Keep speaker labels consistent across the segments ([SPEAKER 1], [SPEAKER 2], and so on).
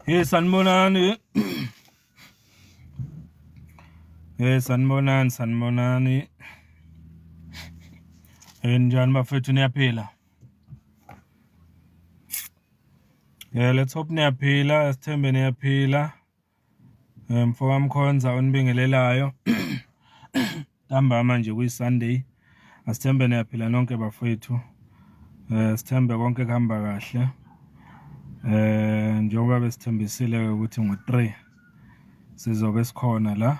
[SPEAKER 1] Hey sanibonani. Hey sanibonani sanibonani. Hey njani bafethu niyaphila? Yeah let's hope niyaphila, sithembe niyaphila. Eh, mfo kaMkhonza onibingelelayo ntambama nje kuyi-Sunday. Asithembe niyaphila nonke bafowethu. Eh sithembe konke kuhamba kahle. Eh njengoba besithembisile ukuthi ngo-3 sizobe sikhona la.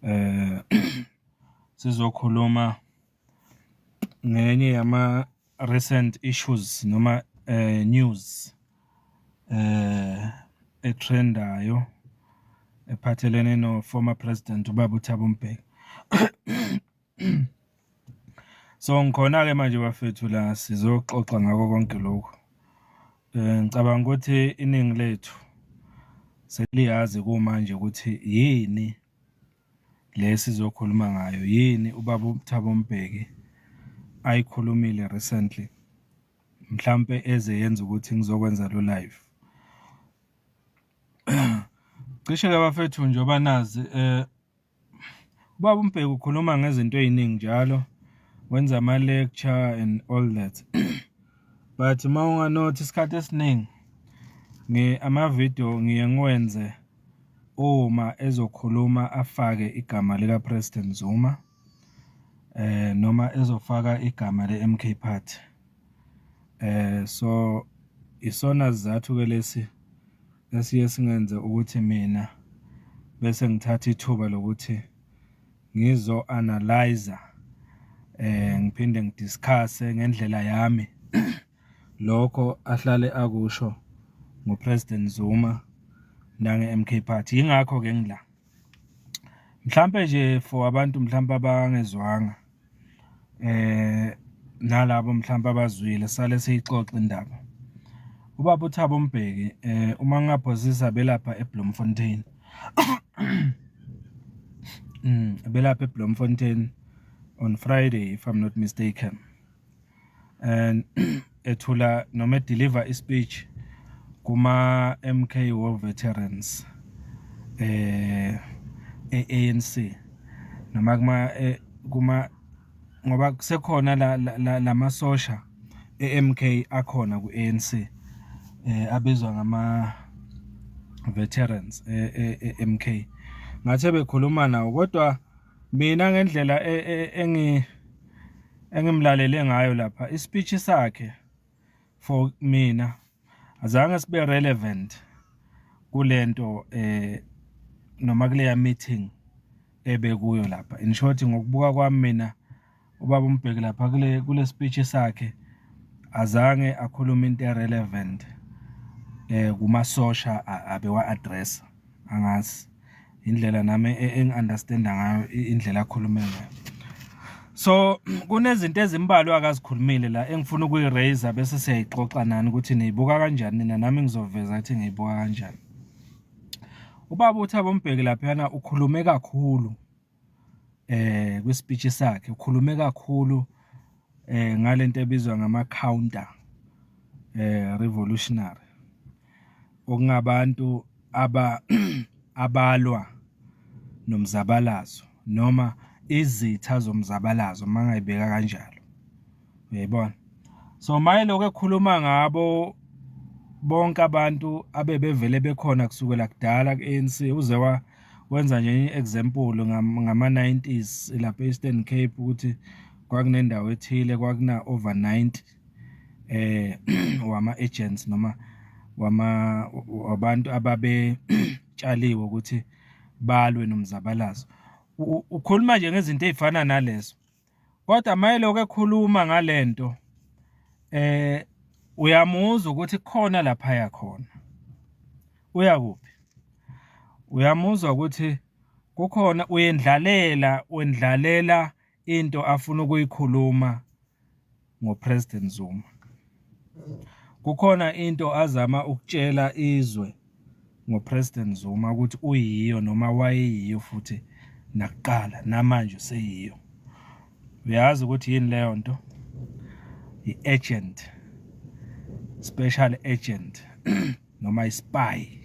[SPEAKER 1] Eh sizokhuluma ngenye yama recent issues noma eh news eh etrendayo ephathelene no former president ubaba uThabo Mbeki. So ngikhona ke manje bafethu la sizoxoxa ngako konke lokhu. Eh ngicabanga ukuthi iningi lethu seliyazi kumanje ukuthi yini le sizokhuluma ngayo yini ubaba uThabo Mbeki ayikhulumile recently mhlampe eze yenza ukuthi ngizokwenza lo live. Cishe ke bafethu njengoba nazi eh ubaba uMbeki ukhuluma ngezinto eziningi njalo wenza ama lecture and all that but uma unganothi isikhathi esiningi ngi ama video ngiye ngiwenze uma ezokhuluma afake igama lika President Zuma eh noma ezofaka igama le MK Party eh so isona sizathu ke lesi esiye singenze ukuthi mina bese ngithatha ithuba lokuthi ngizo analyze eh ngiphinde ngidiscuss ngendlela yami lokho ahlale akusho ngoPresident Zuma nange-MK Party. Yingakho ke ngila. Mhlampe nje for abantu mhlampe abangezwanga eh nalabo mhlampe abazwile sale siyixoxa indaba. Ubaba uThabo Mbeki eh uma ngingaphosisa belapha eBloemfontein. Belapha eBloemfontein on Friday if I'm not mistaken. And ethula noma edeliver ispeech kuma MK War Veterans eh e-ANC noma kuma eh, kuma ngoba kusekhona la lamasosha e-MK akhona ku-ANC eh abizwa ngama veterans e-MK e, e, ngathe bekhuluma nawo kodwa mina ngendlela e, engi engimlalele ngayo lapha ispeech sakhe for mina azange sibe relevant kulento eh noma kuleya meeting ebekuyo lapha. In short ngokubuka kwami mina ubaba uMbeki lapha kule kule speech sakhe azange akhulume into erelevant eh kumasosha abewa address angazi indlela nami e, engi-understanda ngayo indlela akhulume ngayo. So kunezinto ezimbalwa akazikhulumile la engifuna ukuyiraise bese siyayixoxa nani ukuthi niyibuka kanjani nina, nami ngizoveza ukuthi ngiyibuka kanjani. Ubaba uThabo Mbeki laphayana ukhulume kakhulu eh kwispeech sakhe, ukhulume kakhulu eh ngalento ebizwa ngama counter eh revolutionary, okungabantu aba abalwa nomzabalazo noma izitha zomzabalazo mangayibeka kanjalo, uyayibona. So maye lokho ekhuluma ngabo bonke abantu abebevele bekhona kusukela kudala ku-ANC, uze wa wenza nje i-example ngama-90s lapha e-Eastern Cape ukuthi kwakunendawo ethile kwakuna over 90 eh wama agents noma wama wabantu ababetshaliwe ukuthi balwe nomzabalazo. Ukhuluma nje ngezinto ezifana nalezo, kodwa mayelokhu ekhuluma ngalento eh uyamuzwa ukuthi khona lapha yakhona uyakuphi, uyamuzwa ukuthi Kukhona uyendlalela, wendlalela into afuna ukuyikhuluma ngoPresident Zuma. Kukhona into azama ukutshela izwe ngoPresident Zuma ukuthi uyiyo noma wayeyiyo futhi nakuqala namanje useyiyo. Uyazi ukuthi yini leyo nto? I-agent, special agent noma i-spy.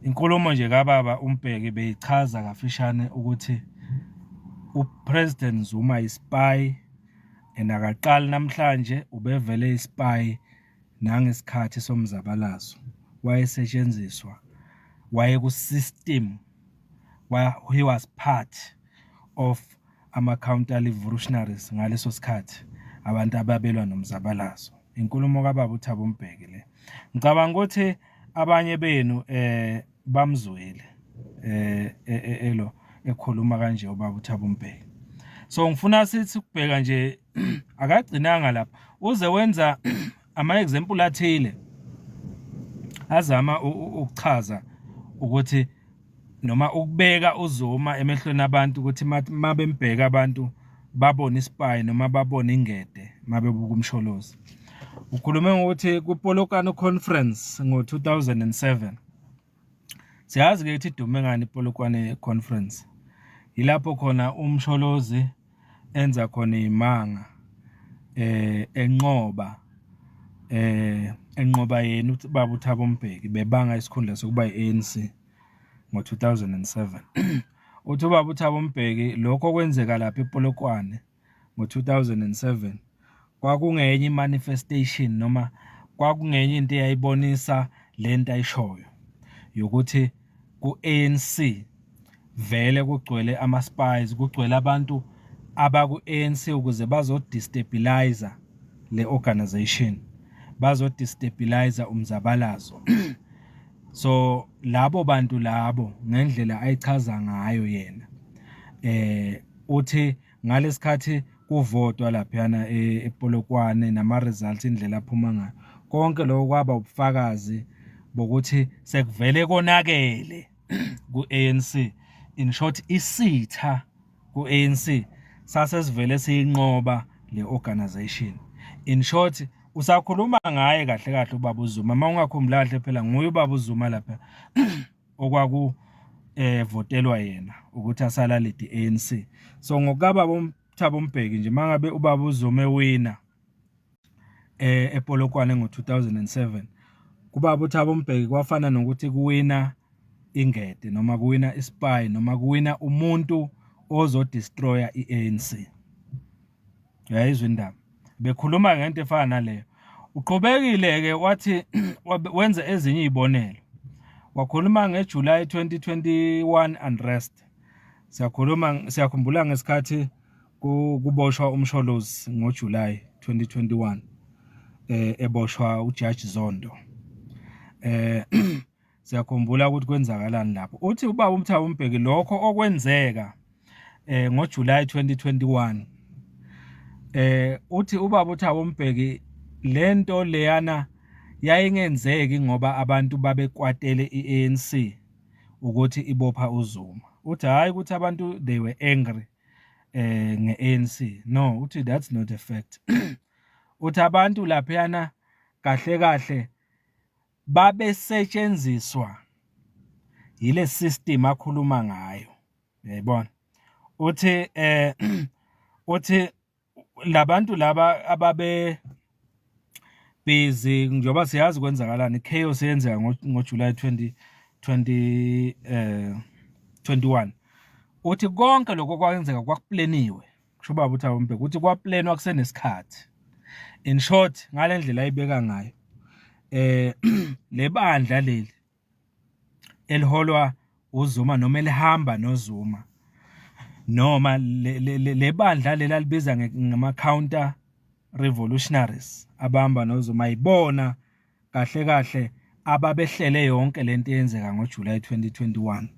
[SPEAKER 1] Inkulumo nje kababa uMbeki beyichaza kafishane ukuthi uPresident Zuma i-spy and akaqali namhlanje, ubevele i-spy nangesikhathi somzabalazo, wayesetshenziswa, wayeku-system, he was part of ama-counter revolutionaries ngaleso sikhathi, abantu ababelwa nomzabalazo. Inkulumo kababa uThabo Mbeki le. Ngicabanga ukuthi abanye benu bamzwile elo ekhuluma kanje ubaba uThabo Mbeki. So ngifuna sithi ukubheka nje, akagcinanga lapha, uze wenza ama example athile azama ukuchaza ukuthi noma ukubeka uZuma emehlweni abantu ukuthi mabembheka abantu babone i-spy noma babone ingede mabebuka uMsholozi. Ukhulume ngokuthi kuPolokwane Conference ngo-2007, siyazi ke ukuthi idume ngani iPolokwane Conference, yilapho khona uMsholozi enza khona imanga enqoba yena ubaba uThabo Mbeki bebanga isikhundla sokuba yi-ANC ngo-2007. Uthi ubaba uThabo Mbeki lokho kwenzeka lapha ePolokwane ngo-2007 kwakungenye i-manifestation noma kwakungenye into eyayibonisa lento ayishoyo yokuthi ku-ANC vele kugcwele ama-spies, kugcwele abantu abaku-ANC ukuze bazodestabilize le organization, bazodestabilize umzabalazo. So labo bantu labo, ngendlela ayichaza ngayo yena, uthi ngalesikhathi kuvotwa laphayana ePolokwane nama results indlela aphuma ngayo, konke lokho kwaba ubufakazi bokuthi sekuvele konakele ku-ANC. In short, isitha ku-ANC sase sivele siyinqoba le organization. In short, usakhuluma ngaye kahle kahle ubaba uZuma. Uma ungakhumbula kahle phela, nguye ubaba uZuma lapha okwaku votelwa yena ukuthi asala lead ANC. So ngokababa uThabo Mbeki nje, mangabe ubaba uZuma ewina ePolokwane ngo2007, kubaba uThabo Mbeki kwafana nokuthi kuwina ingede noma kuwina i-spy noma kuwina umuntu ozodestroya iANC. Uyayizwa indaba, bekhuluma ngento efana naleyo. Uqhubekile ke wathi wenza ezinye izibonelo, wakhuluma ngeJuly 2021 unrest. Siyakhuluma, siyakhumbula ngesikhathi kuboshwa uMsholozi ngoJuly 2021, eboshwa uJudge Zondo. Siyakhumbula ukuthi kwenzakalani lapho. Uthi ubaba uThabo Mbeki lokho okwenzeka ngoJuly 2021, uthi ubaba uThabo Mbeki lento leyana yayingenzeki ngoba abantu babekwatele iANC ukuthi ibopha uZuma. Uthi hayi ukuthi abantu they were angry ngeANC, no, uthi that's not a fact. Uthi abantu laphayana kahle kahle babesetshenziswa yile system akhuluma ngayo, uyayibona. Uthi labantu laba ababe busy, njengoba siyazi kwenzakalani, chaos yenzeka ngoJuly 2020 21. Uthi konke lokho kwenzeka kwakuplaniwe, kusho ubaba uThabo Mbeki, ukuthi kwaplanwa kusenesikhathi. In short, ngale ndlela ayibeka ngayo, le bandla leli eliholwa uZuma noma elihamba noZuma noma le bandla leli alibiza ngama counter revolutionaries abahamba noZuma, yibona kahle kahle ababehlele yonke lento eyenzeka ngoJuly 2021.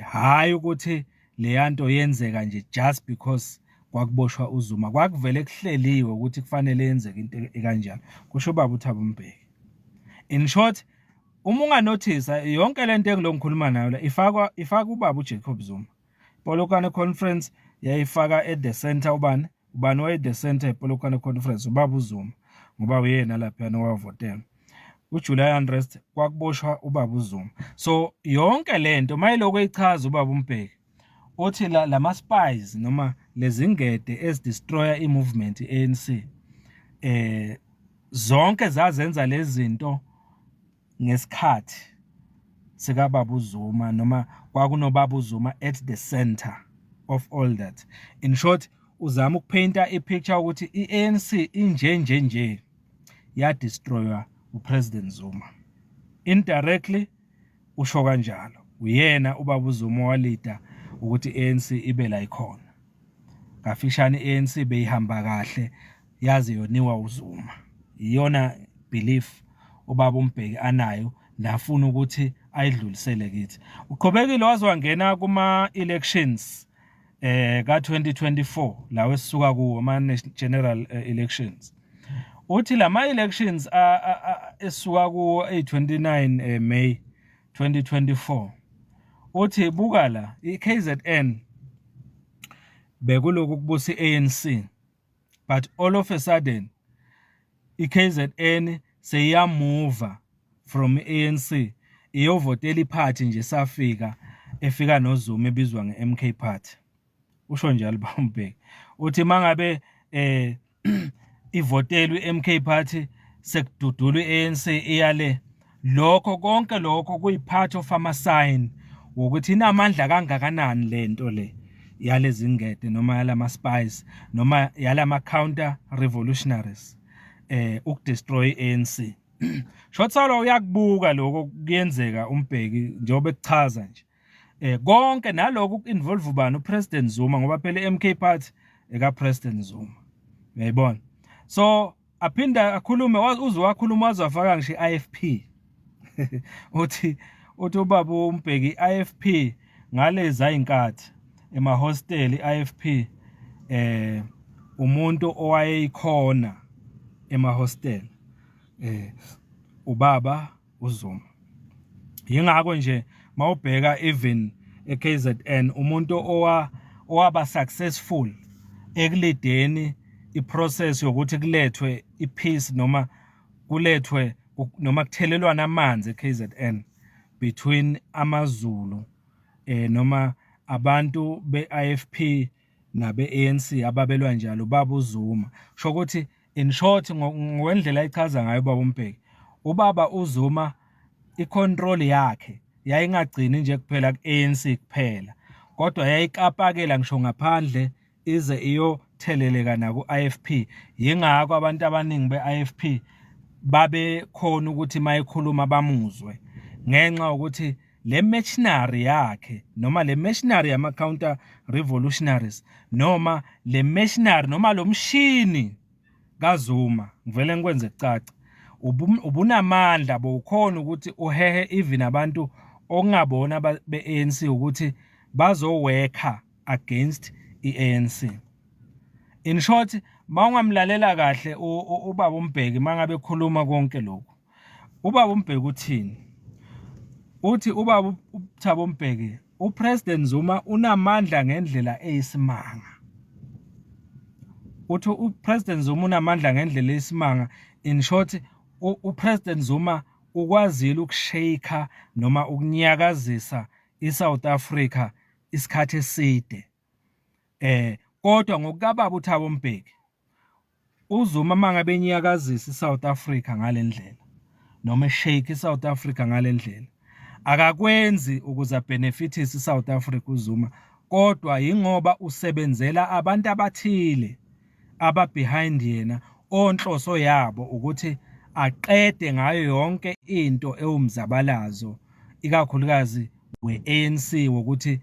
[SPEAKER 1] Hayi ukuthi leyanto yenzeka nje just because kwakuboshwa uZuma, kwakuvele kuhleliwe ukuthi kufanele yenzeke into ekanjalo, kusho ubaba uThabo Mbeki. In short, Uma unganothisa yonke lento engilo ngikhuluma nayo la ifakwa ifaka ubaba uJacob Zuma. Polokwane Conference yayifaka at the center ubani? Ubani waye the center ePolokwane Conference? Ubaba uZuma ngoba uyena lapha owavotela. UJuly unrest kwakuboshwa ubaba uZuma. So yonke lento mayiloko echaza ubaba uMbeki uthi la lama spies noma lezingede ezidestroya imovement iANC zonke zazenza lezi zinto ngesikhathi sikababa uZuma noma kwakunobaba uZuma at the center of all that. In short, uzama ukupainta ipicture ukuthi iANC inje nje nje yadestroywa uPresident Zuma indirectly. Usho kanjalo, uyena ubaba uZuma owalida ukuthi iANC ibe la ikhona. Kafishane, iANC beyihamba kahle yaze yoniwa uZuma. Iyona belief ubaba uMbeki anayo nafuna ukuthi ayidlulisele kithi. Uqhubekile waze wangena kuma elections ka 2024 lawo esisuka kuwo, ama general elections. Uthi lama elections esuka kuwo ey29 May 2024, uthi buka la, iKZN bekuloku kubusa iANC, but all of a sudden iKZN seyiyamuva from iANC iyovotela iphathi nje safika efika noZuma ebizwa ngeMK Party. Usho njalo bambheki, uthi mangabe ivotelwe iMK Party sekududulwa iANC iyale. Lokho konke lokho kuyipart of ama sign wokuthi inamandla kangakanani lento le yalezi ngede noma yalama spies noma yalama counter revolutionaries ukudestroy iANC. Short salo uyakubuka lokho kuyenzeka uMbeki njengoba ekuchaza nje konke nalokho ku-involve ubani? UPresident Zuma, ngoba phela iMK Party eka President Zuma, uyayibona. So aphinda akhulume, uze wakhuluma waze wafaka ngisho i-IFP. Uthi ubaba uMbeki i-IFP ngalezi inkathi emahosteli, i-IFP umuntu owayeyikhona emahostel ubaba uZuma. Yingakho nje mawubheka even eKZN umuntu owaba successful ekulideni iprocess yokuthi kulethwe ipeace noma kulethwe noma kuthelelwana amanzi eKZN between amaZulu noma abantu beIFP nabe ANC ababelwa njalo, baba uZuma. Sho ukuthi in short, ngokwendlela ayichaza ngayo baba uMbeki, ubaba uZuma icontrol yakhe yayingagcini nje kuphela ku-ANC kuphela, kodwa yayikapakela ngisho ngaphandle ize iyotheleleka naku-IFP. Yingakho abantu abaningi be-IFP babekhona ukuthi mayekhuluma bamuzwe, ngenxa yokuthi le machinery yakhe noma le machinery yama counter revolutionaries noma le machinery noma lo mshini kaZuma, ngivele ngikwenze kucace, ubunamandla bowukhona ukuthi uhehe even abantu okungabona be-ANC ukuthi bazoworka against i-ANC. In short, mawungamlalela kahle ubaba uMbeki mangabe ekhuluma konke lokhu, ubaba uMbeki uthini? Uthi ubaba uThabo Mbeki, uPresident Zuma unamandla ngendlela eyisimanga. Uthi uPresident Zuma unamandla ngendlela eyisimanga. In short, uPresident Zuma ukwazile ukushake noma ukunyakazisa iSouth Africa isikhathi eside, kodwa ngokukababa uThabo Mbeki, uZuma mangabe enyakazisa iSouth Africa ngalendlela noma eshake iSouth Africa ngalendlela, akakwenzi ukuze abenefitise iSouth Africa uZuma, kodwa yingoba usebenzela abantu abathile aba behind yena onhloso yabo ukuthi aqede ngayo yonke into ewumzabalazo, ikakhulukazi we-ANC, wokuthi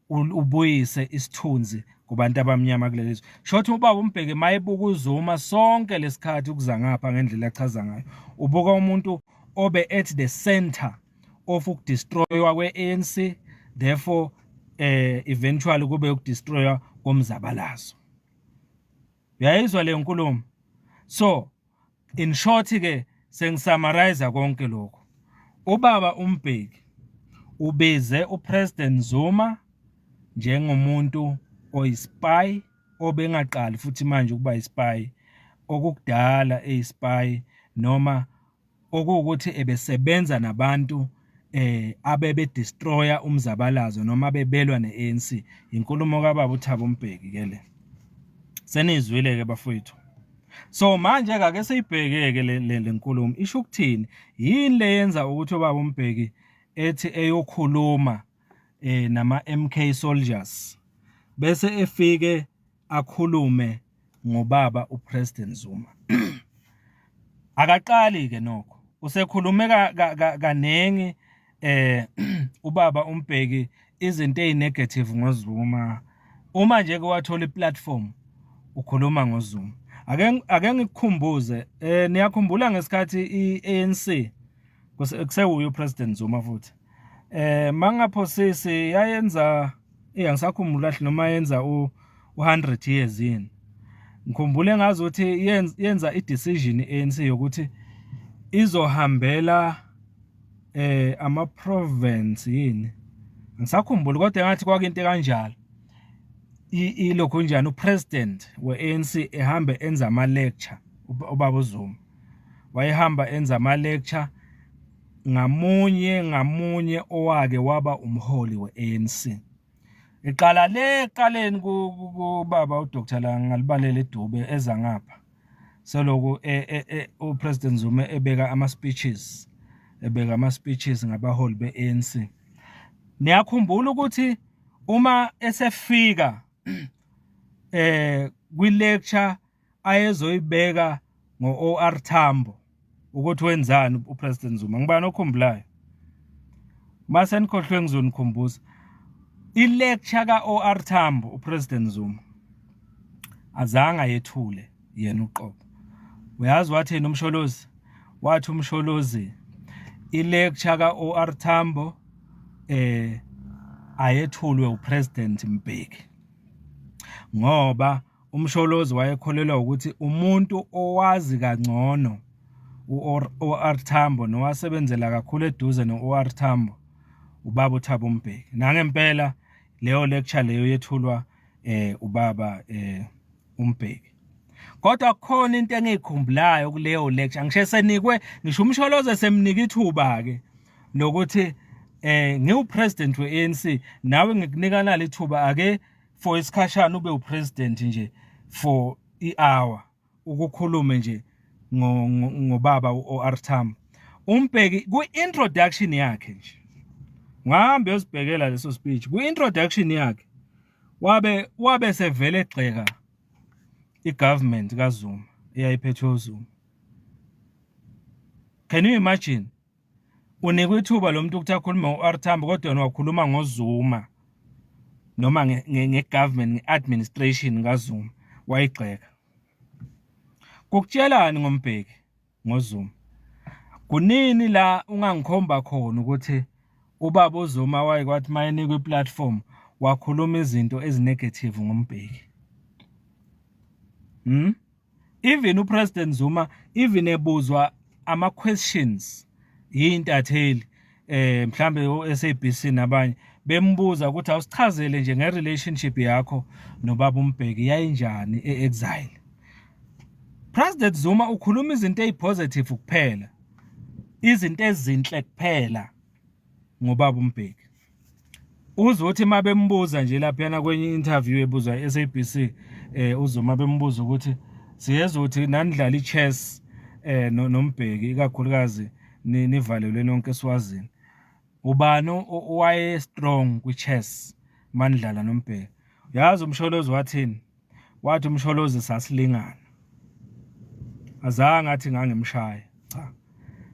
[SPEAKER 1] ubuyise isithunzi kubantu abamnyama kuleli zwe. Shothi ubaba uMbeki mayebuka uZuma sonke lesikhathi ukuza ngapha, ngendlela achaza ngayo, ubuka umuntu obe at the center of ukudestroywa kwe-ANC, therefore eventually kube ukudestroywa komzabalazo. Uyayizwa le nkulumo? So in short ke, sengisummarize konke lokho. Ubaba uMbeki ubize uPresident Zuma njengomuntu oyispy obengaqali futhi manje ukuba yispy, okukudala eyispy noma okuwukuthi ebesebenza nabantu abebe destroyer umzabalazo noma bebelwa neANC. Inkulumo kababa uThabo Mbeki ke le, senizwile ke bafowethu. So manje ake siyibheke ke le lenkulumo, isho ukuthini? Yini le yenza ukuthi ubaba uMbeki ethi eyokhuluma nama MK soldiers bese efike akhulume ngobaba uPresident Zuma? Akaqali ke nokho, usekhulume kaningi ubaba uMbeki izinto ezinegative ngoZuma. Uma nje ke wathola iplatform ukhuluma ngoZuma. Ake ngikukhumbuze, niyakhumbula ngesikhathi iANC kusewuye uPresident Zuma futhi, mangaphosisi yayenza, angisakhumbula kahle noma yenza u100 years yini. Ngikhumbule ngazi ukuthi yenza i-decision i-ANC yokuthi izohambela ama province yini, ngisakhumbula, kodwa ngathi kwakinto kanjalo. Ilokhu njani upresident we-ANC ehambe enza ama lecture, ubaba uZuma wayehamba enza ama lecture ngamunye ngamunye owake waba umholi we-ANC. Iqala le eqaleni kubaba uDr Langalibalele Dube, eza ngapha seloku uPresident Zuma ebeka ama speeches, ebeka ama speeches ngabaholi beANC. Niyakhumbula ukuthi uma esefika kwi lecture ayezoyibeka ngo-OR Tambo ukuthi wenzani uPresident Zuma? Ngibani okhumbulayo? Mase nikhohlwe ngizonikhumbuza i-lecture ka-OR Tambo. uPresident Zuma azange ayethule yena uqobo. Uyazi wathini uMsholozi? Wathi uMsholozi i-lecture ka-OR Tambo ayethulwe uPresident Mbeki, ngoba uMsholozi wayekholelwa ukuthi umuntu owazi kangcono u-OR Tambo nowasebenzela kakhulu eduze no-OR Tambo ubaba uThabo Mbeki. Nangempela leyo lecture leyo yethulwa ubaba uMbeki. Kodwa kukhona into engiyikhumbulayo kuleyo lecture, ngisho senikwe, ngisho uMsholozi semnika ithuba ke lokuthi ngiwupresident we-ANC, nawe ngikunika nali ithuba ake for isikhashana ube upresident nje for i-hour, ukukhulume nje ngobaba u-OR Tambo. UMbeki kwi-introduction yakhe nje, ngihambe yosibhekela leso speech, kwi-introduction yakhe wabe sevele egxeka igovernment kaZuma eyayiphethwe uZuma. Can you imagine? Unikwe ithuba lo muntu ukuthi akhulume ngo-OR Tambo, kodwa yena wakhuluma ngoZuma noma nge-government, nge-administration kaZuma, wayigxeka. Kukutshelani ngoMbeki ngoZuma? Kunini la ungangikhomba khona ukuthi ubaba uZuma wayekwathi mayenikwa iplatform wakhuluma izinto ezinegative ngoMbeki? Even uPresident Zuma, even ebuzwa ama questions yintatheli, mhlambe oSABC nabanye, bembuza ukuthi awusichazele nje ngerelationship yakho nobaba uMbeki, yayinjani e-exile, President Zuma ukhuluma izinto ezipositive kuphela, izinto ezinhle kuphela ngobaba uMbeki. Uzothi mabembuza nje laphana kwenye interview ebuzwa eSABC, uZuma bembuza ukuthi siyezwa ukuthi nanidlala ichess noMbeki, ikakhulukazi nivalelwe nonke eSwazini, ubani owaye strong kwi-chess manidlala noMbeki? Yazi uMsholozi wathini? Wathi uMsholozi sasilingana, azange athi ngangimshaya, cha,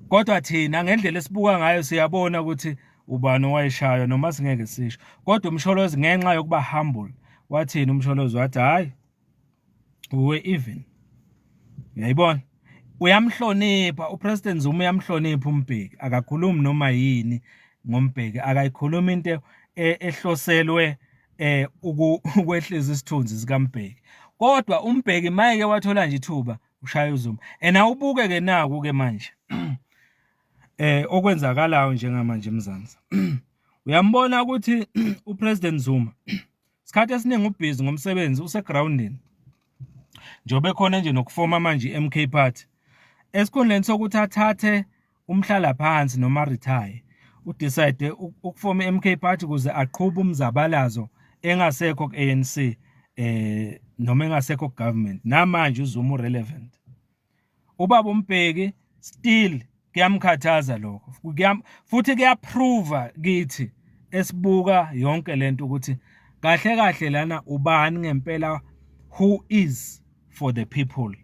[SPEAKER 1] kodwa thina ngendlela esibuka ngayo siyabona ukuthi ubani owayeshaywa, noma singeke sisho. Kodwa uMsholozi ngenxa yokuba humble, wathini uMsholozi? Wathi hayi, we were even. Uyayibona, uyamhlonipha uPresident Zuma, uyamhlonipha uMbeki, akakhulumi noma yini ngoMbeki, akayikhuluma into ehloselwe ukwehlisa isithunzi sikaMbeki. Kodwa uMbeki mayeke wathola nje ithuba ushaya uZuma. And awubuke ke naku ke manje. Okwenzakalayo njengamanje eMzansi. Uyambona ukuthi uPresident Zuma isikhathi esiningi ubhizi ngomsebenzi, usegroundini. Njengoba ekhona nje nokufoma manje iMK Party. Esikhundleni sokuthi athathe umhlala phansi noma retire, udecide ukufoma iMK Party ukuze aqhube umzabalazo engasekho ku-ANC noma engasekho ku-government. Namanje uZuma urelevant. Ubaba uMbeki still kuyamkhathaza lokho, futhi kuyaprova kithi esibuka yonke lento ukuthi kahle kahle lana ubani ngempela who is for the people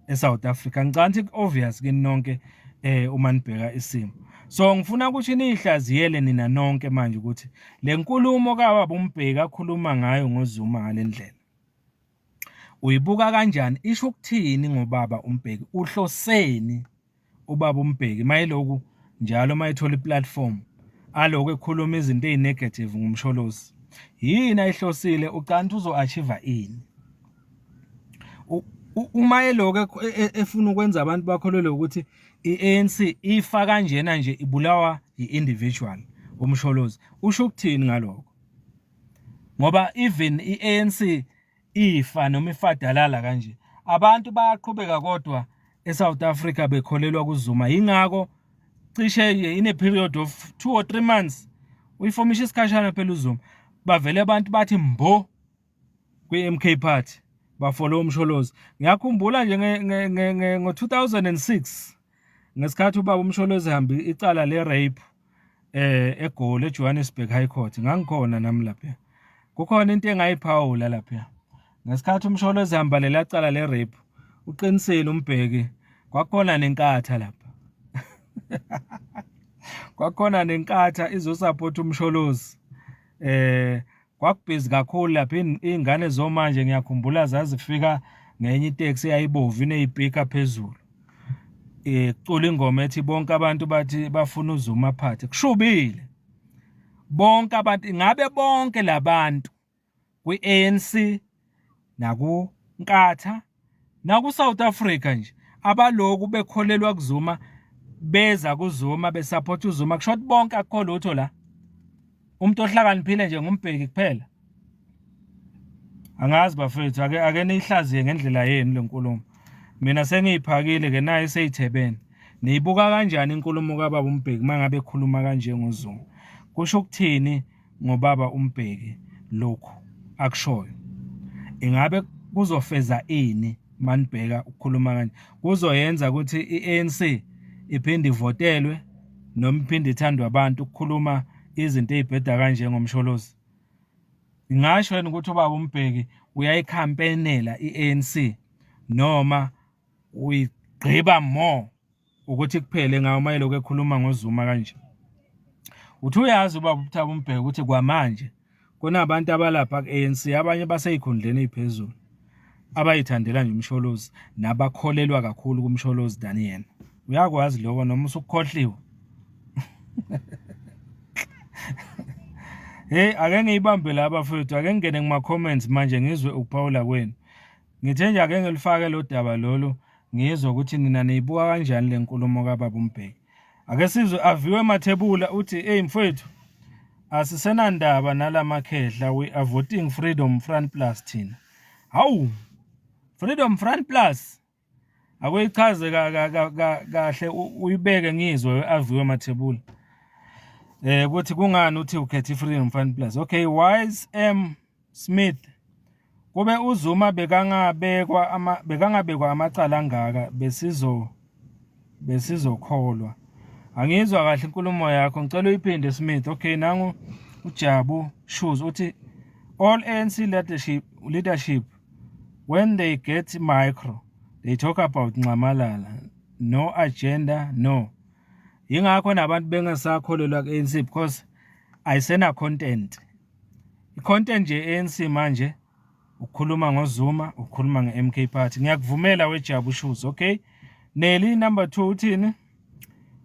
[SPEAKER 1] eSouth Africa. Ngicabanga ukuthi obvious kini nonke uma nibheka isimo. So ngifuna ukuthi niyihlaziyele nina nonke manje ukuthi le nkulumo kababa uMbeki akhuluma ngayo ngoZuma ngalendlela uyibuka kanjani, isho ukuthini ngobaba uMbeki, uhloseni ubaba uMbeki mayeloku njalo mayethola iplatform aloku ekhuluma izinto ezinegative ngomsholozi. Yini ayihlosile? Ucanti uzo-achieve ini uma elokhu efuna ukwenza abantu bakholelwe ukuthi i-ANC ifa kanjena nje ibulawa i-individual uMsholozi? Usho ukuthini ngalokho? Ngoba even i-ANC ifa noma ifadalala kanje, abantu bayaqhubeka kodwa eSouth Africa bekholelwa kuZuma. Yingakho cishe in a period of 2 or 3 months uyifomisha isikhashana phela uZuma, bavele abantu bathi mbo kwi-MK Party, bafollow uMsholozi. Ngiyakhumbula nje ngo-2006 ngesikhathi ubaba uMsholozi ehamba icala le-rape eGoli, eJohannesburg High Court, ngangikhona nami lapha. Kukhona into engayiphawula lapha ngesikhathi uMsholozi ehamba lela cala le-rape. Uqinisile uMbheki, kwakhona neNkatha lapha, kwakhona neNkatha izosupport uMsholozi. Kwakubhizi kakhulu lapha, iy'ngane zomanje ngiyakhumbula zazifika ngenye iteksi eyayibovu iney'pika phezulu, kucula ingoma ethi bonke abantu bathi bafuna uZuma aphathe. Kushubile bonke abantu. Ingabe bonke labantu kwi-ANC nakuNkatha naku-South Africa nje abaloku bekholelwa kuZuma, beza kuZuma besupport uZuma, kusho ukuthi bonke akukho lutho la, umuntu ohlakaniphile nje nguMbheki kuphela? Angazi bafethu, ake niyihlaziye ngendlela yenu le nkulumo. Mina sengiyiphakile ke nayo iseyithebene. Niyibuka kanjani inkulumo kababa uMbheki mangabe ekhuluma kanje ngoZuma? Kusho ukuthini ngobaba uMbheki lokhu akushoyo? Ingabe kuzofeza ini manibheka ukukhuluma kanje? Kuzoyenza ukuthi i-ANC iphinde ivotelwe noma iphinde ithandwe abantu ukukhuluma izinto ezibheda kanje ngoMsholozi? Ngingasho yini ukuthi ubaba uMbheki uyayikhampenela i-ANC noma uyigqiba more ukuthi kuphele ngawo uma elokhu ekhuluma ngoZuma kanje? Uthi uyazi ubaba uThabo Mbheki ukuthi kwamanje kunabantu abalapha ku-ANC, abanye baseyikhundleni eziphezulu, abayithandela nje uMsholozi nabakholelwa kakhulu kuMsholozi than yena. Uyakwazi lokho noma usukukhohliwe? Hey, ake ngiyibambe la bafethu, ake ngingene kuma comments manje ngizwe ukuphawula kwenu. Ngithe nje ake ngilifake lo daba lolu, ngizwe ukuthi nina niyibuka kanjani le nkulumo kababa uMbheki. Ake sizwe Aviwe Mathebula uthi, "Hey mfowethu, asisenandaba nalamakhehla, we are voting Freedom Front Plus thina." Hawu, Freedom Front Plus. Akuyichaze kahle, uyibeke ngizwe Aviwe Mathebula. Ukuthi kungani uthi ukhetha iFreedom Front Plus. Okay, Wise M Smith, kube uZuma bekangabekwa amacala angaka besizokholwa. Angizwa kahle inkulumo yakho, ngicela uyiphinde Smith. Okay, nangu uJabu Shoes uthi all ANC leadership when they get micro they talk about Nxamalala, no agenda, no. Yingakho nabantu bengasakholelwa ku-ANC because ayisena content. I-content nje ANC manje ukukhuluma ngoZuma, ukukhuluma nge-MK Party. Ngiyakuvumela weJabu Shoes, okay? Nelly number 2 uthini?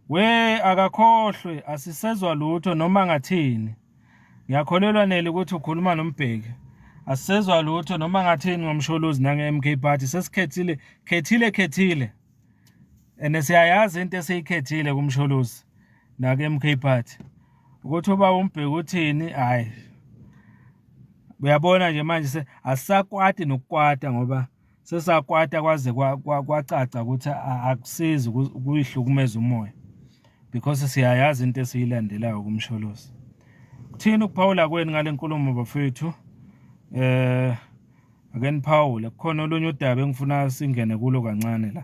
[SPEAKER 1] We akakhohlwe, asisezwa lutho noma ngathini. Ngiyakholelwa Nelly ukuthi ukhuluma noMbheki. Asisezwa lutho noma ngathini ngoMsholozi nange-MK Party. Sesikhethile, khethile, khethile. And siyayazi into esiyikhethile kuMsholozi nake MK Party ukuthi ubaba uMbheki uthini. Hayi, uyabona nje manje asisakwati nokukwata ngoba sesakwata kwaze kwacaca ukuthi akusizi ukuyihlukumeza umoya because siyayazi into esiyilandelayo kuMsholozi. Kuthini ukuphawula kwenu ngale nkulumo bafethu? Ake niphawule. Kukhona olunye udaba engifuna singene kulo kancane la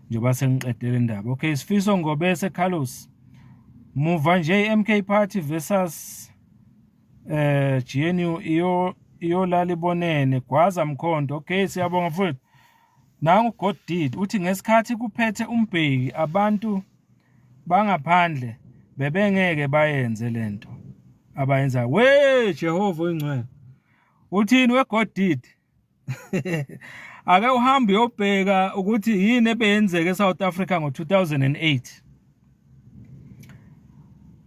[SPEAKER 1] njengoba sengiqedele indaba. Okay, Sifiso Ngobese Carlos, muva nje i-MK Party versus GNU iyolala ibonene. Gwaza Mkhonto. Okay, siyabonga mfowethu. Nangu God did uthi ngesikhathi kuphethe uMbeki abantu bangaphandle bebengeke bayenze lento abayenza. We Jehova oyingcwele, uthini we God did? Ake uhambe uyobheka ukuthi yini ebeyenzeka eSouth Africa ngo-2008.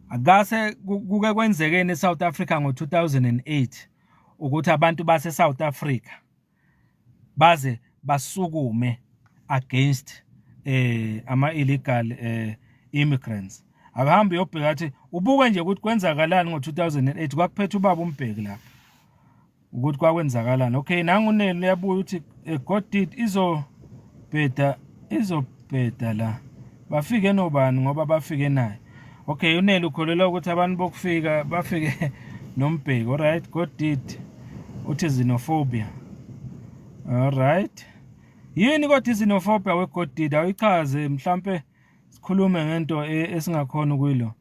[SPEAKER 1] Akase kuke kwenzekeni eSouth Africa ngo-2008 ukuthi abantu base South Africa baze basukume against ama illegal immigrants. Akahambe uyobheka athi ubuke nje ukuthi kwenzakalani ngo-2008, kwakuphethe ubaba uMbeki lapha, ukuthi kwakwenzakalani. Okay, nangu Neli uyabuya uthi God did izobheda, izobheda la bafike nobani ngoba bafike naye. Okay, uNeli ukholelwa ukuthi abantu bokufika bafike noMbeki. Alright, God did uthi xenophobia. Alright, yini kodwa xenophobia we God did? Awuyichaze mhlambe sikhulume ngento esingakhona ukuyilo.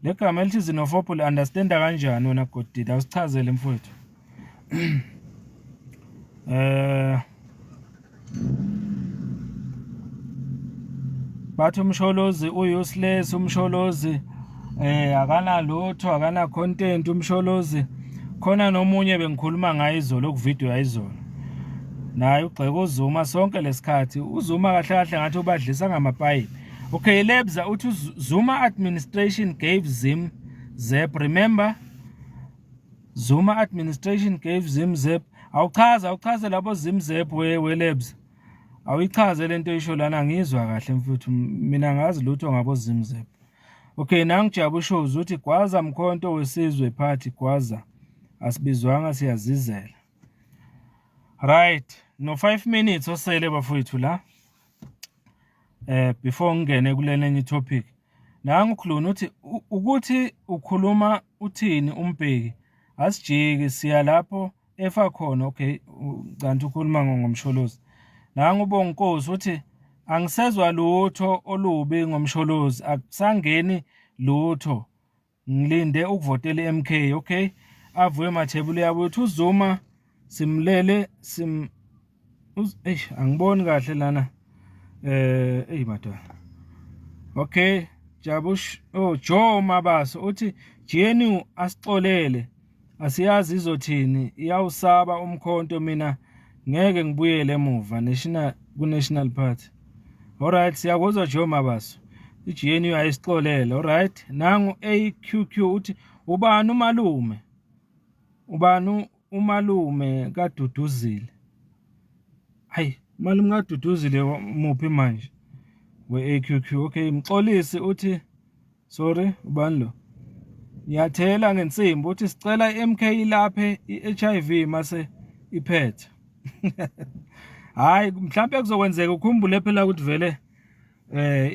[SPEAKER 1] Le gama elithi xenophobia understanda kanjani wena God did? Awusichazele mfowethu. Bathi uMsholozi u-useless, uMsholozi akanalutho, akana content uMsholozi. Khona nomunye bengikhuluma ngaye izolo ku video yayizolo, naye ugxeka uZuma sonke lesikhathi. uZuma kahle kahle ngathi ubadlisa ngamapayipi. Okay, Lebza uthi Zuma administration gave Zim Zep, remember Zuma administration gave Zim Zep. Awuchaza, awuchaze labo Zim Zep we Lebza. Awuyichaze lento oyisho lana, ngizwa kahle mfuthu, mina ngazi lutho ngabo Zim Zep. Okay, nangijabu shows uthi gwaza Mkhonto wesizwe party, gwaza asibizwanga siyazizela. Right, no 5 minutes osele bafowethu la before ngingene kulena enye topic. Nangu ukhuluma uthi ukuthi ukhuluma uthini uMbeki, asijiki siya lapho efa khona. Okay, kanti ukhuluma ngoMsholozi. Nangu uBonginkosi uthi angisezwa lutho olubi ngoMsholozi, akusangeni lutho, ngilinde ukuvotela iMK. Okay, avuye Mathebula uyabuya uthi uZuma simlele sim eish angiboni kahle lana. Ey madoda. Okay, Jabush, oh Joe Mabaso uthi GNU asixolele, asiyazi izothini, iyawusaba umkhonto, mina ngeke ngibuyele emuva national ku National Party. Alright, siyakuzwa Joe Mabaso, iGNU ayisixolele. Alright, nangu AQQ uthi ubani umalume, ubani umalume kaDuduzile? Hayi, umalume kaDuduzile muphi manje we AQQ? Okay, Mxolisi uthi sorry, ubani lo? Ngiyathela ngensimbi uthi sicela iMK ilaphe iHIV mase iphethe. Hayi, mhlawumbe kuzokwenzeka. Ukhumbule phela ukuthi vele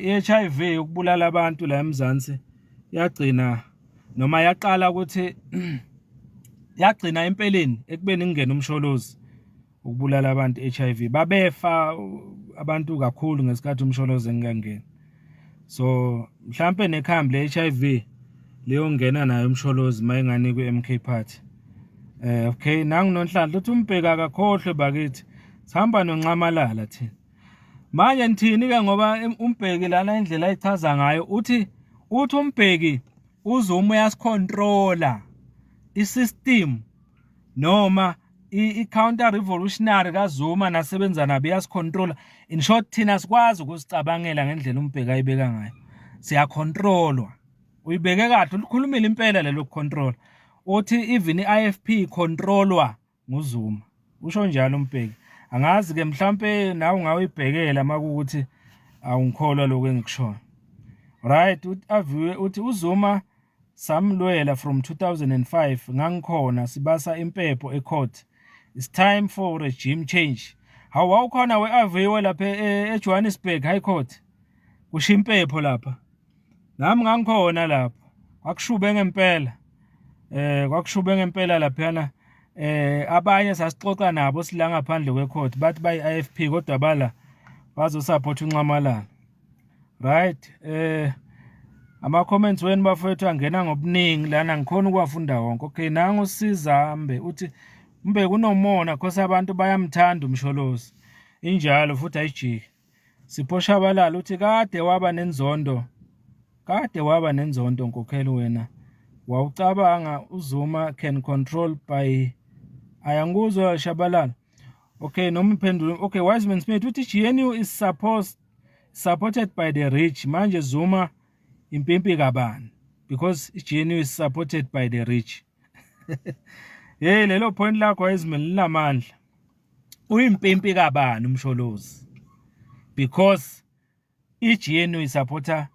[SPEAKER 1] iHIV ukubulala abantu la eMzansi yagcina noma yaqala ukuthi yagcina empeleni ekubeni kungena uMsholozi ukubulala abantu HIV. Babefa abantu kakhulu ngesikhathi uMsholozi engangeni. So mhlambe nekhambi le HIV leyongena nayo uMsholozi mayinganikwe iMK Party. Okay, nangu Nonhlanhla uthi uMbheki akakhohlwe bakithi, sihamba noNxamalala thina. Manje nithini ke ngoba uMbheki lana indlela ayichaza ngayo uthi uMbheki uZuma uyasicontrola isystem noma i-counter revolutionary kaZuma nasebenza nabo iyasicontrola. In short, thina sikwazi ukusicabangela ngendlela uMbheki ayibeka ngayo, siyacontrolwa. Uyibeke kahle, ulikhulumile impela lelo control. Uthi even i-IFP controlwa nguZuma, usho njalo uMbheki. Angazi ke, mhlambe nawe ungawuyibhekela makuwukuthi Awungikholwa lokho engikushoyo. Right, aviwe uthi uZuma samlwela from 2005 ngangikhona sibasa impepho ecourt. It's time for regime change. Hawu, wawukhona we-aviwe lapha eJohannesburg High Court. Kusho impepho lapha. Nami ngangikhona lapha. Kwakushube ngempela. Kwakushube ngempela laphana. Abanye sasixoxa nabo sila ngaphandle kwecourt bathi bayi IFP kodwa bala bazosupport uNxamalala. Right, ama comments wenu bafowethu angena ngobuningi lana, ngikhona ukuwafunda wonke. Okay, nangu Sizambe uthi Mbeki unomona cause abantu bayamthanda uMsholozi. Injalo futhi ayijiki. Sipho Shabalala uthi kade waba nenzondo, kade waba nenzondo nkokhelo wena. Wawucabanga uZuma can control by ayangikuzwa Shabalala. Okay, noma iphendula. Okay, Wiseman Smith uthi GNU is supposed supported by the rich. Manje Zuma impimpi kabani? Because GNU is supported by the rich. Hey, lelo point lakho Wiseman linamandla. Uyimpimpi kabani uMsholozi? Because iGNU isupporta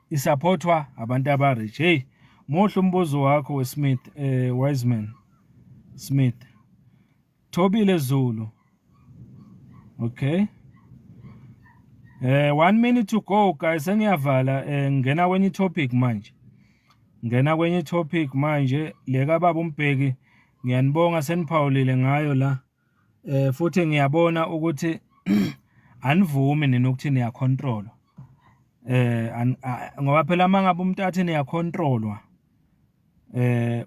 [SPEAKER 1] isupportwa abantu abarich. Hey, muhle umbuzo wakho weSmith, Wiseman Smith. Thobile Zulu. Okay. 1 minute to go guys, sengiyavala, ngena kwenye topic manje. Ngena kwenye topic manje le kababa uMbeki, ngiyanibonga seniphawulile ngayo la. Futhi ngiyabona ukuthi anivumi nina ukuthi niyacontrol. Ngoba phela mangabe umuntu athi niyacontrolwa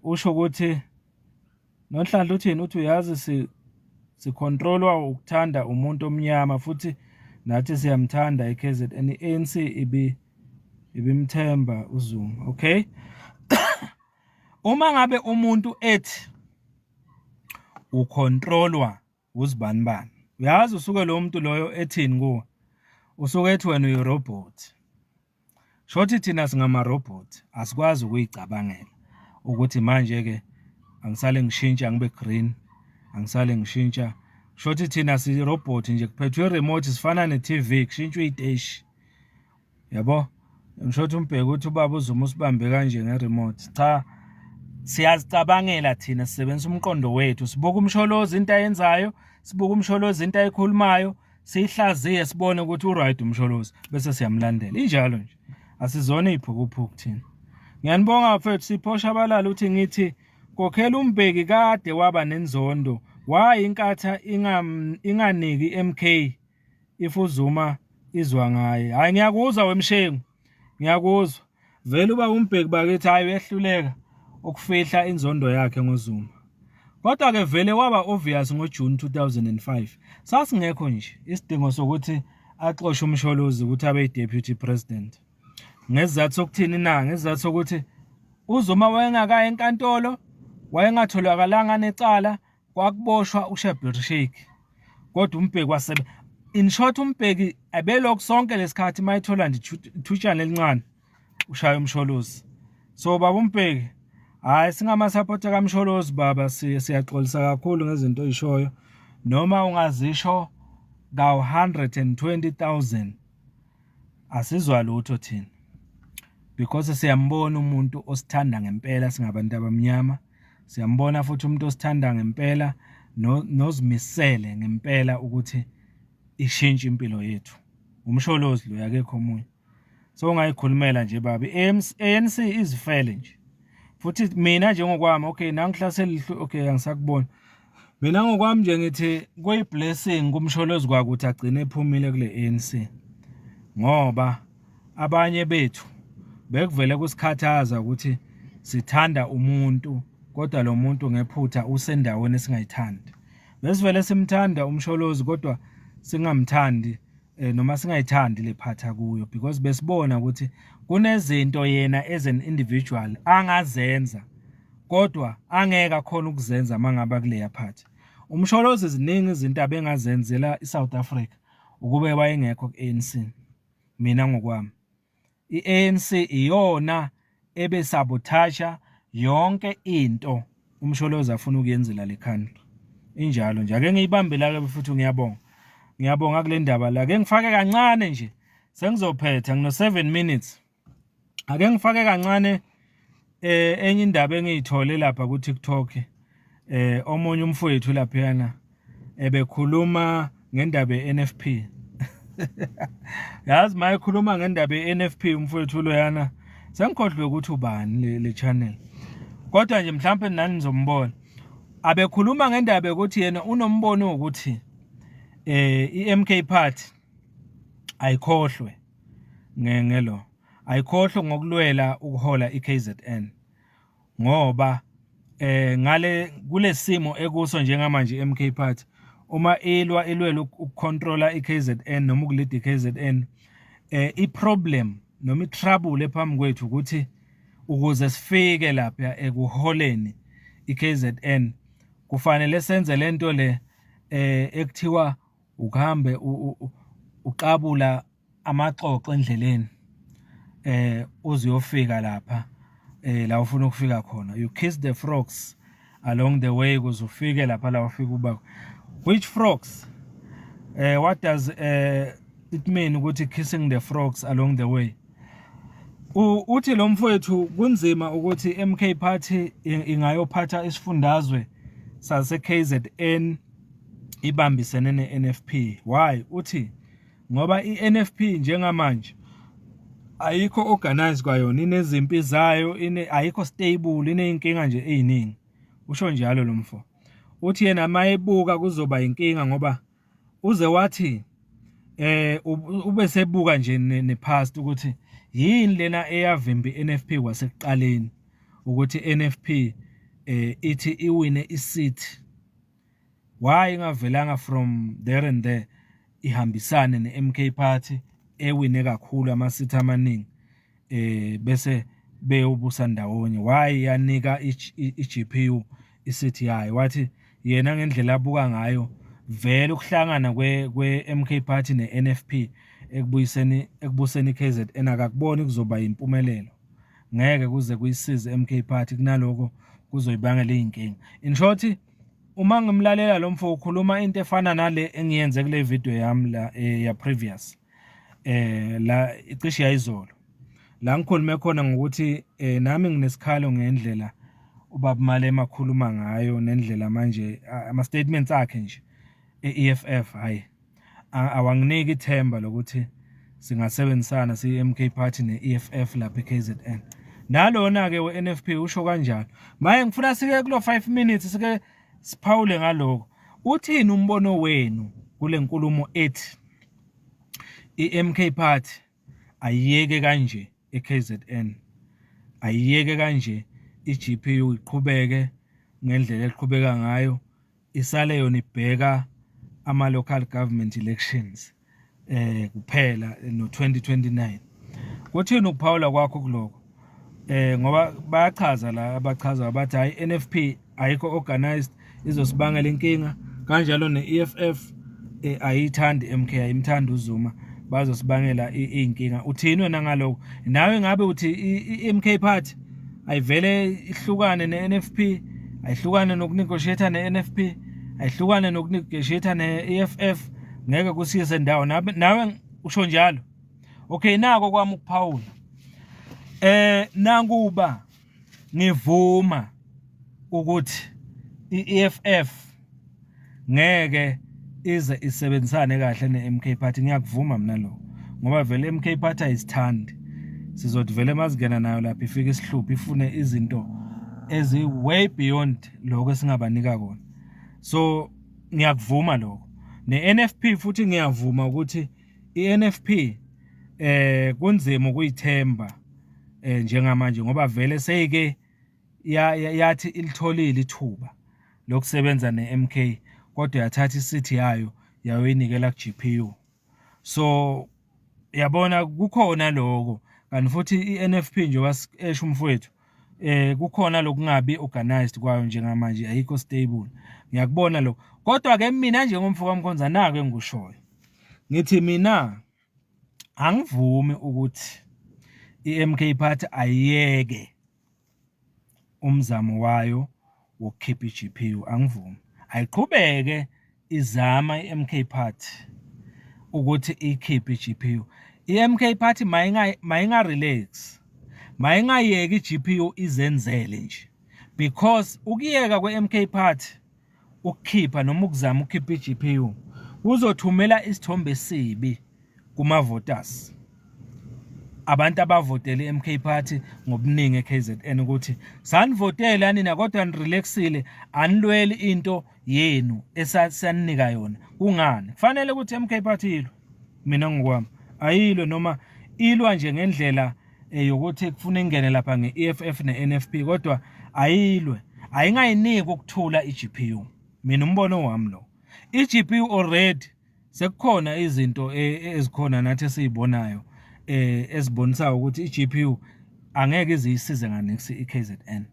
[SPEAKER 1] usho ukuthi Nonhlanhla uthini, uthi uyazi si sicontrolwa ukuthanda umuntu omnyama futhi nathi siyamthanda iKZN, iANC ibi ibimthemba uZuma. Okay, uma ngabe umuntu ethi ucontrolwa uzibanibani, uyazi usuke lo muntu loyo ethini kuwe? Usuke ethi wena uyirobot. Shothi thina singamarobot, asikwazi ukuyicabangela ukuthi manje ke angisale ngishintsha ngibe green, angisale ngishintsha. Shothi thina si robot nje, kuphethwe remote, sifana ne-TV, kushintshwa iteshi, yabo. Ngisho ukuthi uMbeki uthi ubaba uZuma usibambe kanje nge-remote. Cha, siyazicabangela thina, sisebenzisa umqondo wethu, sibuka uMsholozi into ayenzayo, sibuka uMsholozi into ayikhulumayo, siyihlaziye, sibone ukuthi uright uMsholozi, bese siyamlandela. Injalo nje, asizona iziphukuphuku thina. Ngiyanibonga mfethu. Sipho Shabalala uthi ngithi kokhela uMbeki kade waba nenzondo, why inkatha inganiki MK if uZuma izwa ngaye? Hayi, ngiyakuzwa wemshengu, ngiyakuzwa vele. Uba uMbeki bakithi, hayi, uyehluleka ukufihla inzondo yakhe ngoZuma, kodwa ke vele waba obvious ngoJune 2005. Sasingekho nje isidingo sokuthi axoshe uMsholozi ukuthi abe deputy president. Ngesizathu sokuthini na? Ngesizathu sokuthi uZuma wayengakayi enkantolo, wayengatholakalanga necala, kwakuboshwa uShabir Sheikh, kodwa uMbeki wasebe, in short, uMbeki abelokhu sonke lesikhathi mayithola nje ithutshana elincane ushaya uMsholozi. So baba uMbeki, hayi, singamasupporter kaMsholozi baba, siyaxolisa kakhulu ngezinto oyishoyo, noma ungazisho ka 120,000 asizwa lutho thina, because siyambona umuntu osithanda ngempela singabantu abamnyama, siyambona futhi umuntu osithanda ngempela nozimisele ngempela ukuthi ishintshe impilo yethu. UMsholozi lo, akekho omunye. So ungayikhulumela nje baba, i-ANC izifele nje. Futhi mina nje ngokwami, okay, nangihlasela, okay, angisakubona. Mina ngokwami nje ngithi kuyi-blessing kuMsholozi kwakuthi agcine ephumile kule ANC, ngoba abanye bethu bekuvele kusikhathaza ukuthi sithanda umuntu kodwa lo muntu ngephutha usendaweni esingayithandi. Besivele simthanda uMsholozi kodwa singamthandi noma singayithandi lephatha kuyo, because besibona ukuthi kunezinto yena as an individual angazenza kodwa angeke akhona ukuzenza mangaba kuleya party. UMsholozi ziningi izinto abengazenzela iSouth Africa ukube wayengekho ku-ANC. Mina ngokwami, i-ANC iyona ebesabotage yonke into uMsholozi afuna ukuyenzela le country. Injalo nje, ake ngiyibambe la ke futhi. Ngiyabonga, ngiyabonga kule ndaba la. Ke ngifake kancane nje. Sengizophetha ngino 7 minutes. Ake ngifake kancane enye indaba engiyithole lapha ku TikTok. Omunye umfowethu laphayana ebekhuluma ngendaba ye-NFP. Yazi mayekhuluma ngendaba ye-NFP umfowethu loyana, sengikhohlwe ukuthi ubani le channel. Kodwa nje mhlawumbe nani nizombona. Abekhuluma ngendaba yokuthi yena unombono wokuthi i-MK Party ayikhohlwe ngelo ayikhohlwe ngokulwela ukuhola iKZN, ngoba ngale kulesimo ekuso njengamanje iMK Party, uma ilwa ilwela ukucontrola iKZN noma ukulida iKZN, iproblem noma itrouble ephambi kwethu ukuthi ukuze sifike lapha ekuholeni iKZN kufanele senze lento le ekuthiwa ukuhambe uqabula amaxoxo endleleni uze uyofika lapha la ufuna ukufika khona. You kiss the frogs along the way ukuze ufike lapha la ufika uba. Which frogs? What does it mean ukuthi kissing the frogs along the way? Uthi lo mfowethu kunzima ukuthi MK Party ingayophatha isifundazwe sase KZN ibambisene ne-NFP. Why? Uthi ngoba i-NFP njengamanje ayikho organized kwayona, inezimpi zayo, ine ayikho stable, ineyinkinga nje eziningi. Usho njalo lo mfo. Uthi yena mayebuka kuzoba inkinga, ngoba uze wathi ube sebuka nje ne-past ukuthi yini lena eyavimba i-NFP kwasekuqaleni ukuthi NFP ithi iwine iseat, why ingavelanga from there and there ihambisane ne-MK Party ewine kakhulu ama-seat amaningi, bese beyobusa ndawonye? Why yanika i-GPU iseat yayo? Wathi yena ngendlela abuka ngayo vele ukuhlangana kwe-MK Party ne-NFP ekubuyiseni ekubuseni iKZN akakuboni kuzoba impumelelo, ngeke kuze kuyisize MK Party, kunaloko kuzoyibangela izinkinga. In short, uma ngimlalela lo mfo ukhuluma into efana nale engiyenze kule video yami la ya previous, la icishe yayizolo, la ngikhulume khona ngokuthi nami nginesikhalo ngendlela ubaba Malema akhuluma ngayo nendlela manje ama statements akhe nje e-EFF, hayi, awanginiki ithemba lokuthi singasebenzisana siyi-MK Party ne-EFF lapha e-KZN. Nalona ke we-NFP usho kanjalo. Maye ngifuna sike kulo 5 minutes sike siphawule ngaloko. Uthini umbono wenu kule nkulumo ethi i-MK Party ayiyeke kanje e-KZN, ayiyeke kanje i-GPU iqhubeke ngendlela eqhubeka ngayo, isale yona ibheka ama local government elections kuphela no 2029? Kuthini ukuphawula kwakho kuloko? Ngoba bayachaza la, abachaza bathi hayi, NFP ayikho organized, izosibangela inkinga, kanjalo ne-EFF ayithandi MK, ayimthandi uZuma, bazosibangela inkinga. Uthini wena ngaloko? Nawe ngabe uthi i-MK Party ayivele ihlukane ne-NFP, ayihlukane nokunegotiate ne-NFP, ayihlukane nokunegotiate ne-EFF, ngeke kusiyise ndawo? Nawe usho njalo? Okay, nako kwami ukuphawula. Nakuba ngivuma ukuthi i-EFF ngeke ize isebenzisane kahle ne-MK Party, ngiyakuvuma mina lokho, ngoba vele MK Party ayisithandi. Sizothi vele mazingena nayo lapha ifike isihluphe, ifune izinto ezi way beyond lokho esingabanika kona. So ngiyakuvuma lokho. Ne-NFP futhi ngiyavuma ukuthi i-NFP kunzima ukuyithemba njengamanje, ngoba vele seyike yathi ilitholile ithuba lokusebenza ne-MK, kodwa yathatha iseat yayo yayoyinikela ku-GPU. So yabona kukhona lokho. Kanti futhi i-NFP, njengoba esho umfowethu, kukhona lokungabi organized kwayo njengamanje, ayikho stable, ngiyakubona lokho. Kodwa ke mina njengomfo kaMkhonza, nako engikushoyo, ngithi mina angivumi ukuthi iMK Party ayiyeke umzamo wayo wokukhipha iGPU, angivumi. Ayiqhubeke izama iMK Party ukuthi ikhiphe iGPU. I-MK Party mayinga relax, mayingayeki i-GPU izenzele nje, because ukuyeka kwe-MK Party ukukhipha noma ukuzama ukukhipha i-GPU kuzothumela isithombe esibi kuma-voters, abantu abavotele i-MK Party ngobuningi e-KZN, ukuthi sanivotela nina kodwa nirelaxile, anilweli into yenu esaninika yona. Kungani kufanele ukuthi i-MK Party ilwe? Mina ngokwami ayilwe, noma ilwa nje ngendlela yokuthi kufuna ingene lapha nge-EFF ne-NFP, kodwa ayilwe, ayingayiniki ukuthula i-GPU. Mina umbono wami lo, i-GPU already sekukhona izinto ezikhona nathi esizibonayo ezibonisayo ukuthi i-GPU angeke iziyisize nganix i-KZN.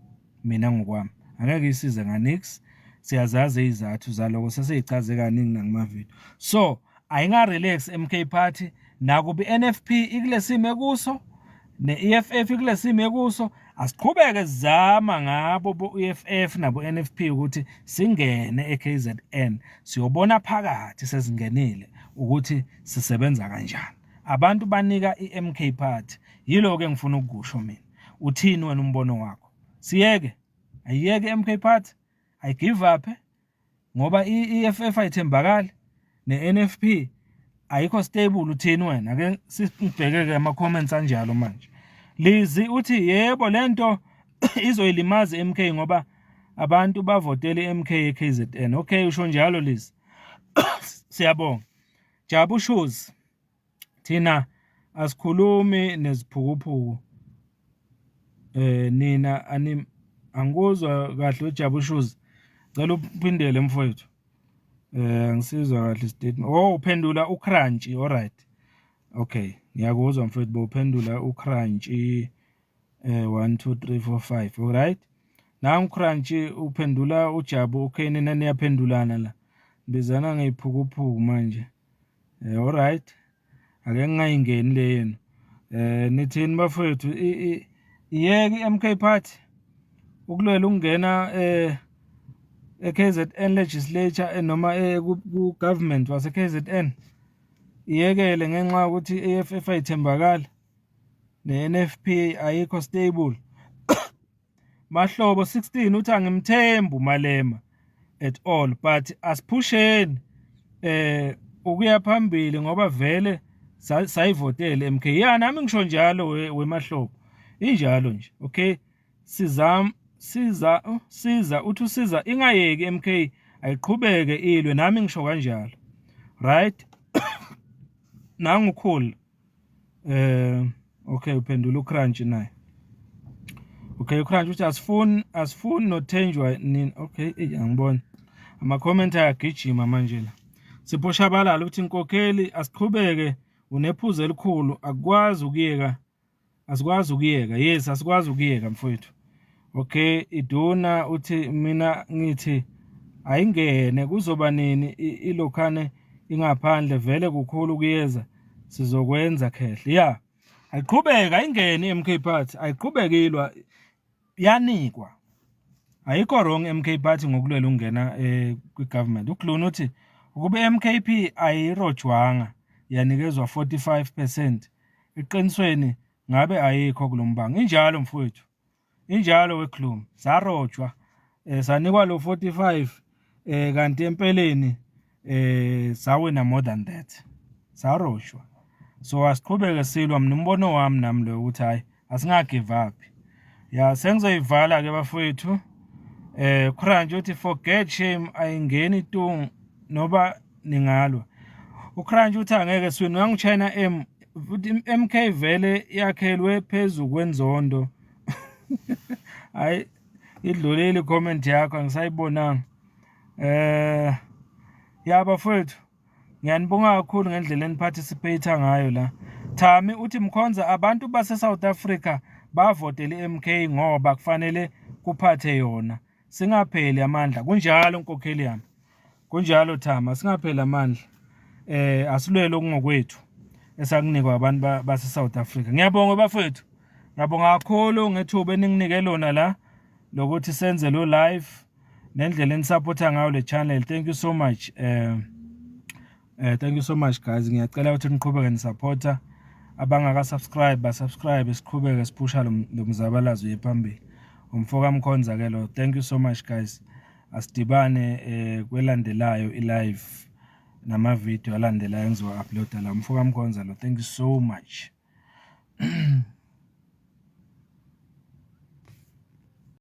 [SPEAKER 1] Mina ngokwami angeke isize nganix. Siyazazi izathu zaloko, sesiyichaze kaningi nakuma-video. So ayinga-relax MK Party, nakuba i-NFP ikulesimo ekuso ne-EFF ikulesimo ekuso. Asiqhubeke sizama ngabo bo-EFF nabo-NFP ukuthi singene e-KZN, siyobona phakathi sesingenile ukuthi sisebenza kanjani. Abantu banika i-MK Party. Yilo-ke engifuna ukukusho mina. Uthini wena umbono wakho? Siyeke, ayiyeke i-MK Party, ayi-give up ngoba i-EFF ayithembakali ne-NFP ayikho stable? Uthini wena? Ake sibheke-ke ama-comments anjalo manje. Lizi uthi yebo, lento izoyilimaza i-MK ngoba abantu bavotela i-MK e-KZN. Okay, usho njalo Lizi, siyabonga. Jabu Shoes, thina asikhulumi neziphukuphuku nina anim angikuzwa kahle uJabu Shoes, cela uphindele mfowethu. Angisizwa kahle statement. Oh, uphendula uCrunchy. Alright, okay, ngiyakuzwa mfowethu, bowuphendula uCrunchy 1 2 3 4 5. Alright, nangu Crunchy uphendula uJabu. Okay, nina niyaphendulana la, bizana ngeyiphukuphuku manje. Alright, ake ngingayingeni le yenu. Nithini bafowethu? Iyeke i-MK Party ukulwela ukungena e-KZN legislature noma ku government wase KZN? Iyekele ngenxa yokuthi i-EFF ayithembakali ne-NFP ayikho stable? Mahlobo 16 uthi angimthembi uMalema at all, but asiphusheni ukuya phambili ngoba vele sayivotele MK. Ya, nami ngisho njalo wemahlobo, injalo nje. Okay, sizam siza, oh, siza uthi usiza ingayeki MK, ayiqhubeke ilwe, nami ngisho kanjalo. Right, nangu cool. Okay, uphendula uCrunch naye. Okay, uCrunch uthi asifuni nothenjwa nini. Okay, ey, angiboni ama comment ayagijima manje la. Sipho Shabalala uthi inkokheli asiqhubeke, unephuzu elikhulu, akukwazi ukuyeka, asikwazi ukuyeka. Yes, asikwazi ukuyeka mfowethu. Okay, Iduna uthi mina ngithi ayingene, kuzoba nini ilokhane ingaphandle vele, kukhulu kuyeza, sizokwenza khehle. Ya, ayiqhubeka, ayingene i-MK Party, ayiqhubeke ilwa, yanikwa, ayikho wrong MK Party ngokulwela ukungena kwi-government. Ugluna uthi ukube MKP ayirojwanga yanikezwa 45%, eqinisweni ngabe ayikho kulombango. Injalo mfowethu, injalo weGloom, sarojwa sanikwa lo 45, kanti empeleni sawina more than that, saroshwa. So asiqhubeke silwa. Mina umbono wami nami lo ukuthi hayi, asinga give up. Ya, sengizoyivala ke bafowethu. Crunch uthi forget shame, ayingeni tu noba ningalwa. UCrunch uthi angeke siwin. Wangu China M futhi MK vele yakhelwe phezulu kwenzondo. Hayi, idlulile comment yakho, angisayibonanga. Ya bafowethu, ngiyanibonga kakhulu ngendlela eniparticipate ngayo la. Thami uthi Mkhonza, abantu base South Africa bavotele iMK ngoba kufanele kuphathe yona, singapheli amandla. Kunjalo nkokheli yami, kunjalo Thama, singapheli amandla, asilwele okungokwethu esakunikwa abantu base South Africa. Ngiyabonga bafowethu, ngiyabonga kakhulu ngethuba eninginike lona la lokuthi senze lo live nendlela enisupporta ngayo le channel. Thank you so much. Thank you so much guys. Ngiyacela ukuthi niqhubeke nisupporta. Abangaka subscribe ba subscribe, siqhubeke siphusha lo mzabalazo uye phambili. Umfoka Mkhonza ke lo. Thank you so much, guys. Asidibane kwelandelayo i-live nama video alandelayo engizowa-uploada la. Umfoka Mkhonza lo. Thank you so much.